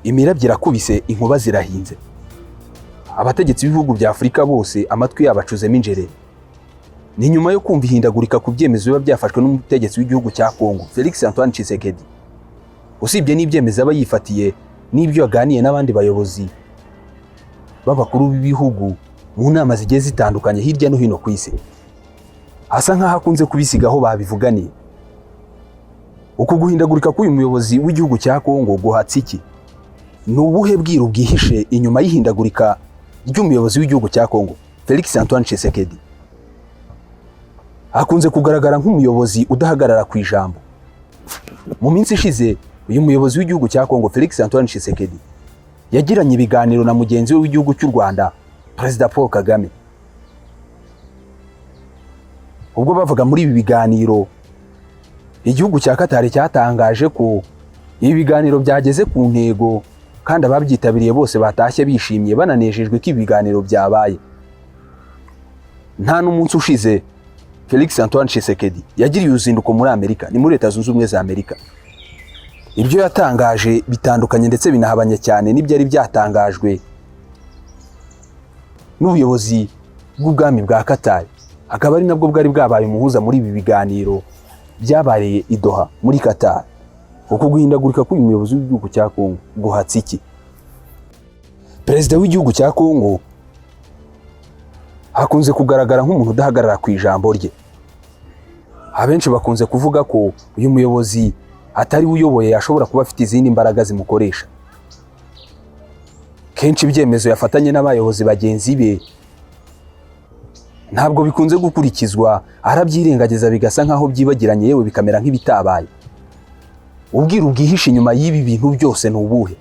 Imirabyo irakubise, inkuba zirahinze. Abategetsi b'ibihugu bya Afurika bose amatwi yabo acuzemo injereri. Ni nyuma yo kumva ihindagurika ku byemezo biba byafashwe n'umutegetsi w'igihugu cya Kongo, Felix Antoine Tshisekedi. Usibye n'ibyemezo aba yifatiye n'ibyo yaganiye n'abandi bayobozi b'abakuru b'ibihugu mu nama zigiye zitandukanye hirya no hino ku isi, asa nk'aho akunze kubisiga aho babivuganiye. Uku guhindagurika k'uyu muyobozi w'igihugu cya Kongo guhatse iki? Ni ubuhe bwiru bwihishe inyuma y'ihindagurika ry'umuyobozi w'igihugu cya Kongo, Felix Antoine Tshisekedi? Akunze kugaragara nk'umuyobozi udahagarara ku ijambo. Mu minsi ishize, uyu muyobozi w'igihugu cya Kongo, Felix Antoine Tshisekedi, yagiranye ibiganiro na mugenzi we w'igihugu cy'u Rwanda, Perezida Paul Kagame. Ubwo bavaga muri ibi biganiro, igihugu cya Qatar cyatangaje ko ibi biganiro byageze ku ntego kandi ababyitabiriye bose batashye bishimye, bananejejwe ko ibi biganiro byabaye. Nta n'umunsi ushize, Felix Antoine Tshisekedi yagiriye uruzinduko muri Amerika, ni muri Leta Zunze Ubumwe za Amerika. Ibyo yatangaje bitandukanye ndetse binahabanye cyane n'ibyari byatangajwe n'ubuyobozi bw'ubwami bwa Qatar, akaba ari nabwo bwari bwabaye umuhuza muri ibi biganiro byabereye i Doha muri Qatar. Uku guhindagurika k'uyu muyobozi w'igihugu cya Kongo guhatse iki? Perezida w'igihugu cya Kongo akunze kugaragara nk'umuntu udahagarara ku ijambo rye. Abenshi bakunze kuvuga ko uyu muyobozi atari we uyoboye, ashobora kuba afite izindi mbaraga zimukoresha. Kenshi ibyemezo yafatanye n'abayobozi bagenzi be ntabwo bikunze gukurikizwa, arabyirengagiza bigasa nk'aho byibagiranye, yewe bikamera nk'ibitabaye. Ubwiru bwihishe inyuma y'ibi bintu byose ni ubuhe?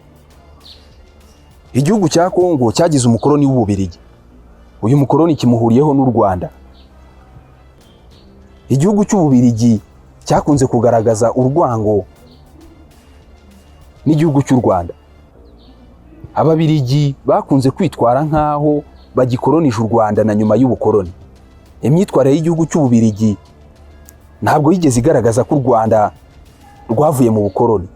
Igihugu cya Kongo cyagize umukoroni w'Ububirigi. Uyu mukoroni kimuhuriyeho n'u Rwanda. Igihugu cy'Ububirigi cyakunze kugaragaza urwango n'igihugu cy'u Rwanda. Ababirigi bakunze kwitwara nk'aho bagikoronije u Rwanda na nyuma y'ubukoroni. Imyitwarire y'igihugu cy'Ububirigi ntabwo yigeze igaragaza ko u Rwanda rwavuye mu bukoroni.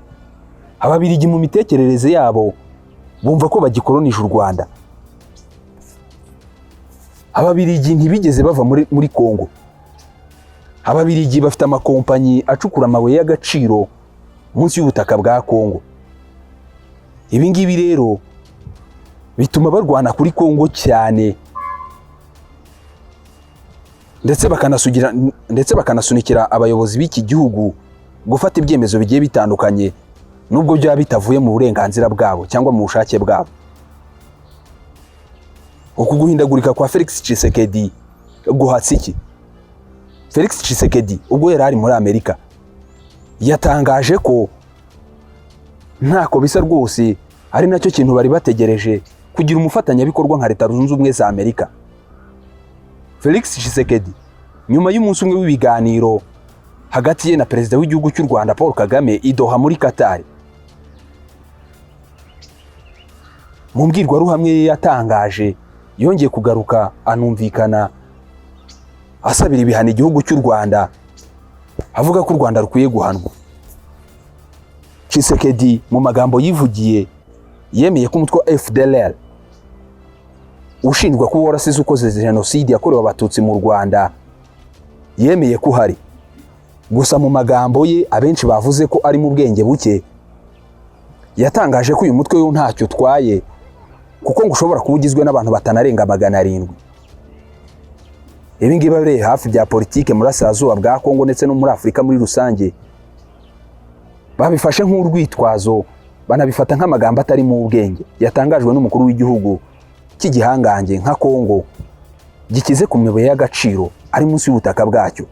Ababirigi mu mitekerereze yabo bumva ko bagikoronije u Rwanda. Ababirigi ntibigeze bava muri Kongo. Ababirigi bafite amakompanyi acukura amabuye y'agaciro munsi y'ubutaka bwa Kongo. Ibi ngibi rero bituma barwana kuri Kongo cyane, ndetse bakanasunikira abayobozi b'iki gihugu gufata ibyemezo bigiye bitandukanye, nubwo byaba bitavuye mu burenganzira bwabo cyangwa mu bushake bwabo. Uku guhindagurika kwa Felix Tshisekedi guhatse iki? Felix Tshisekedi ubwo yari ari muri Amerika yatangaje ko ntako bisa rwose, ari nacyo kintu bari bategereje, kugira umufatanyabikorwa nka Leta Zunze Ubumwe za Amerika. Felix Tshisekedi, nyuma y'umunsi umwe w'ibiganiro hagati ye na perezida w'igihugu cy'u Rwanda Paul Kagame i Doha muri Qatar, mu mbwirwaruhamwe ye yatangaje, yongeye kugaruka anumvikana asabira ibihano igihugu cy'u Rwanda, avuga ko u Rwanda rukwiye guhanwa. Tshisekedi mu magambo yivugiye yemeye ko umutwe wa FDLR ushinjwa kuba warasize ukoze jenoside yakorewe Abatutsi mu Rwanda, yemeye ko uhari. Gusa mu magambo ye abenshi bavuze ko ari mu bwenge buke, yatangaje ko uyu mutwe we ntacyo utwaye, kuko ngo ushobora kuba ugizwe n'abantu batanarenga 700. Ibi ngibi abereye hafi bya politike mu burasirazuba bwa Kongo ndetse no muri Afurika muri rusange babifashe nk'urwitwazo, banabifata nk'amagambo atari mu ubwenge yatangajwe n'umukuru w'igihugu cy'igihangange nka Kongo, gikize ku mabuye y'agaciro ari munsi y'ubutaka bwacyo.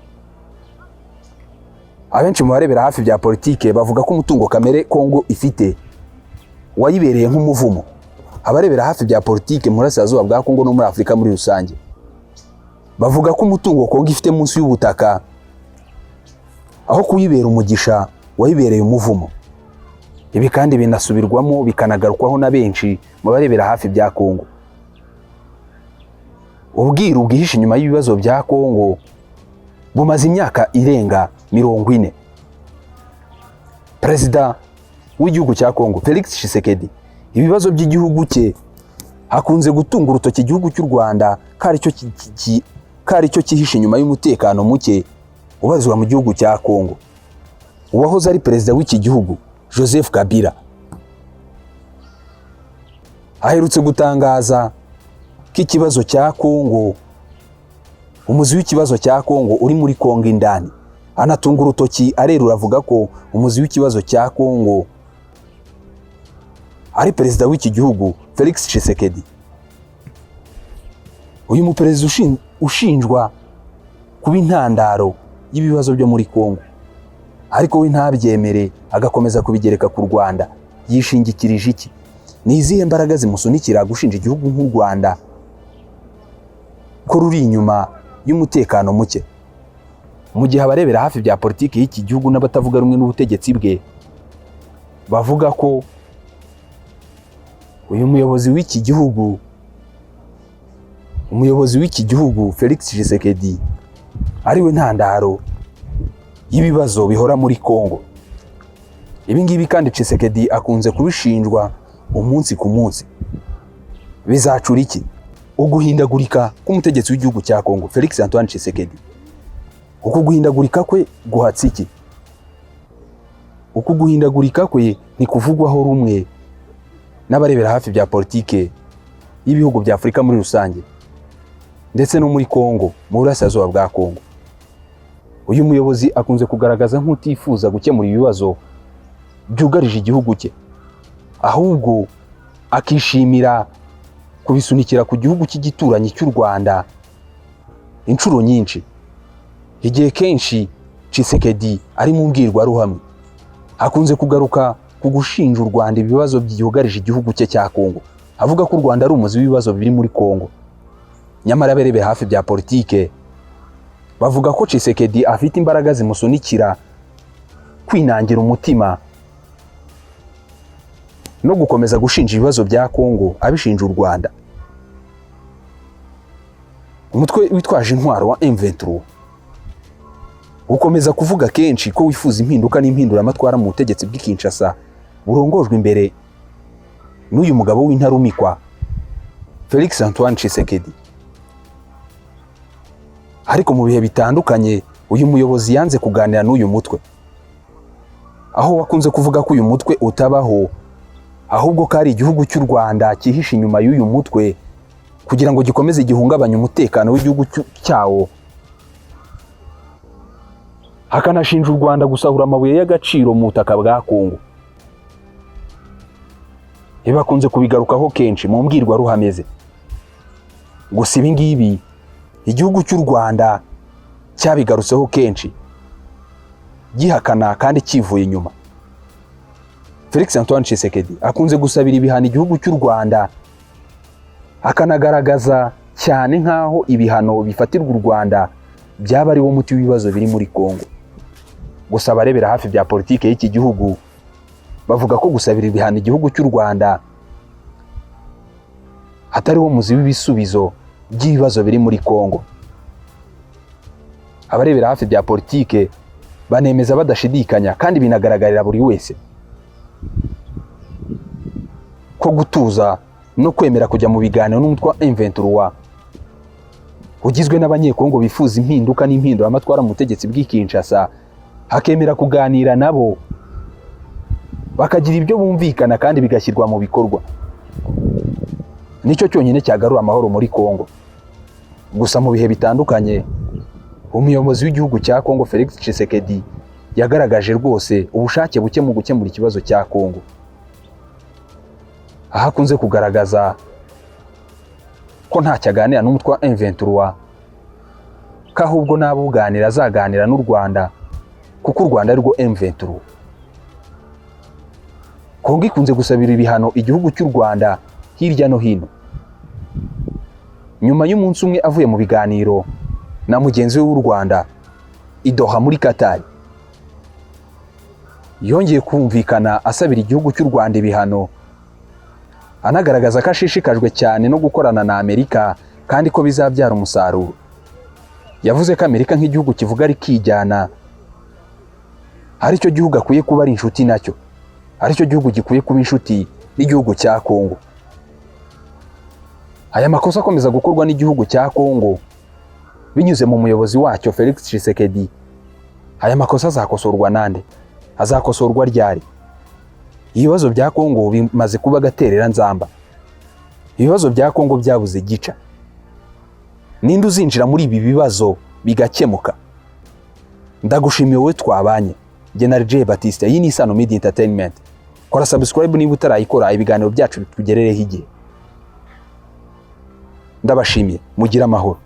Abenshi mu barebera hafi bya politike bavuga ko umutungo kamere Kongo ifite wayibereye nk'umuvumo. Abarebera hafi bya politike mu burasirazuba bwa Kongo no muri Afurika muri rusange bavuga ko umutungo Kongo ifite munsi y'ubutaka, aho kuyibera umugisha, wayibereye umuvumo. Ibi kandi binasubirwamo bikanagarukwaho na benshi mu barebera hafi bya Kongo. Ubwiru bwihishe inyuma y'ibibazo bya Kongo bumaze imyaka irenga 40. Perezida w'igihugu cya Kongo Felix Tshisekedi Ibibazo by'igihugu cye hakunze gutunga urutoki igihugu cy'u Rwanda ko aricyo cyihishe inyuma y'umutekano muke ubarizwa mu gihugu cya Kongo. Uwahoze ari perezida w'iki gihugu, Joseph Kabila, aherutse gutangaza ko ikibazo cya Kongo, umuzi w'ikibazo cya Kongo uri muri Kongo indani. Anatunga urutoki arerura avuga ko umuzi w'ikibazo cya Kongo ari perezida w'iki gihugu, Felix Tshisekedi. Uyu muperezida ushinjwa kuba intandaro y'ibibazo byo muri Kongo, ariko we ntabyemere, agakomeza kubigereka ku Rwanda. Yishingikirije iki? Ni izihe mbaraga zimusunikira gushinja igihugu nk'u Rwanda ko ruri inyuma y'umutekano muke, mu gihe abarebera hafi bya politiki y'iki gihugu n'abatavuga rumwe n'ubutegetsi bwe bavuga ko uyu muyobozi w'iki gihugu, umuyobozi w'iki gihugu Felix Tshisekedi, ariwe ntandaro y'ibibazo bihora muri Kongo? Ibi ngibi kandi Tshisekedi akunze kubishinjwa umunsi ku munsi. Bizacura iki uguhindagurika k'umutegetsi w'igihugu cya Kongo, Felix Antoine Tshisekedi? Uku guhindagurika kwe guhatse iki? Uku guhindagurika kwe ntikuvugwaho rumwe n'abarebera hafi bya politike y'ibihugu bya Afurika muri rusange, ndetse no muri Kongo, mu burasirazuba bwa Kongo. Uyu muyobozi akunze kugaragaza nk'utifuza gukemura ibibazo byugarije igihugu cye, ahubwo akishimira kubisunikira ku gihugu cy'igituranyi cy'u Rwanda inshuro nyinshi. Igihe kenshi Tshisekedi ari mu mbwirwaruhame akunze kugaruka ku gushinja u Rwanda ibibazo byugarije igihugu cye cya Kongo, avuga ko u Rwanda ari umuzi w'ibibazo biri muri Kongo. Nyamara abarebera hafi bya politike bavuga ko Tshisekedi afite imbaraga zimusunikira kwinangira umutima no gukomeza gushinja ibibazo bya Kongo abishinja u Rwanda. Umutwe witwaje intwaro wa M23 ukomeza kuvuga kenshi ko wifuza impinduka n'impinduramatwara mu butegetsi bw'i Kinshasa burongojwe imbere n'uyu mugabo w'intarumikwa, Felix Antoine Tshisekedi. Ariko mu bihe bitandukanye uyu muyobozi yanze kuganira n'uyu mutwe, aho wakunze kuvuga ko uyu mutwe utabaho, ahubwo ko ari igihugu cy'u Rwanda cyihishe inyuma y'uyu mutwe kugira ngo gikomeze gihungabanye umutekano w'igihugu cyawo, hakanashinja u Rwanda gusahura amabuye y'agaciro mu butaka bwa Kongo. Ibi bakunze kubigarukaho kenshi mu mbwirwaruhame ze. Gusa ibi ngibi igihugu cy'u Rwanda cyabigarutseho kenshi gihakana kandi kivuye inyuma. Felix Antoine Tshisekedi akunze gusabira ibihano igihugu cy'u Rwanda, akanagaragaza cyane nk'aho ibihano bifatirwa u Rwanda byaba ari wo muti w'ibibazo biri muri Kongo. Gusa abarebera hafi bya politike y'iki gihugu bavuga ko gusabira ibihano igihugu cy'u Rwanda hatariwo muzi w'ibisubizo by'ibibazo biri muri Kongo. Abarebera hafi bya politike banemeza badashidikanya, kandi binagaragarira buri wese, ko gutuza no kwemera kujya mu biganiro n'umutwe wa M23 ugizwe n'Abanyekongo bifuza impinduka n'impinduramatwara mu butegetsi bw'i Kinshasa, hakemera kuganira nabo bakagira ibyo bumvikana kandi bigashyirwa mu bikorwa, nicyo cyonyine cyagarura amahoro muri Kongo. Gusa mu bihe bitandukanye umuyobozi w'igihugu cya Kongo, Felix Tshisekedi, yagaragaje rwose ubushake buke mu gukemura ikibazo cya Kongo, aho akunze kugaragaza ko ntacyo aganira n'umutwe wa M23, ko ahubwo n'abuganira azaganira n'u Rwanda, kuko u Rwanda arirwo M23. Kongo ikunze gusabira ibihano igihugu cy'u Rwanda hirya no hino. Nyuma y'umunsi umwe avuye mu biganiro na mugenzi we w'u Rwanda i Doha muri Qatar, yongeye kumvikana asabira igihugu cy'u Rwanda ibihano, anagaragaza ko ashishikajwe cyane no gukorana na Amerika kandi ko bizabyara umusaruro. Yavuze ko Amerika nk'igihugu kivuga rikijyana aricyo gihugu akwiye kuba ari inshuti nacyo, aricyo gihugu gikwiye kuba inshuti n'igihugu cya Kongo. Aya makosa akomeza gukorwa n'igihugu cya Kongo binyuze mu muyobozi wacyo Felix Tshisekedi, aya makosa azakosorwa nande? Azakosorwa ryari? Ibibazo bya Kongo bimaze kuba agatereranzamba. Ibibazo bya Kongo byabuze gica. Ninde uzinjira muri ibi bibazo bigakemuka? Ndagushimiye wowe twabanye. Njye na J Batiste, iyi ni Isano Media Entertainment. Kora subscribe niba utarayikora, ibiganiro byacu bitugerereho igihe. Ndabashimiye, mugire amahoro.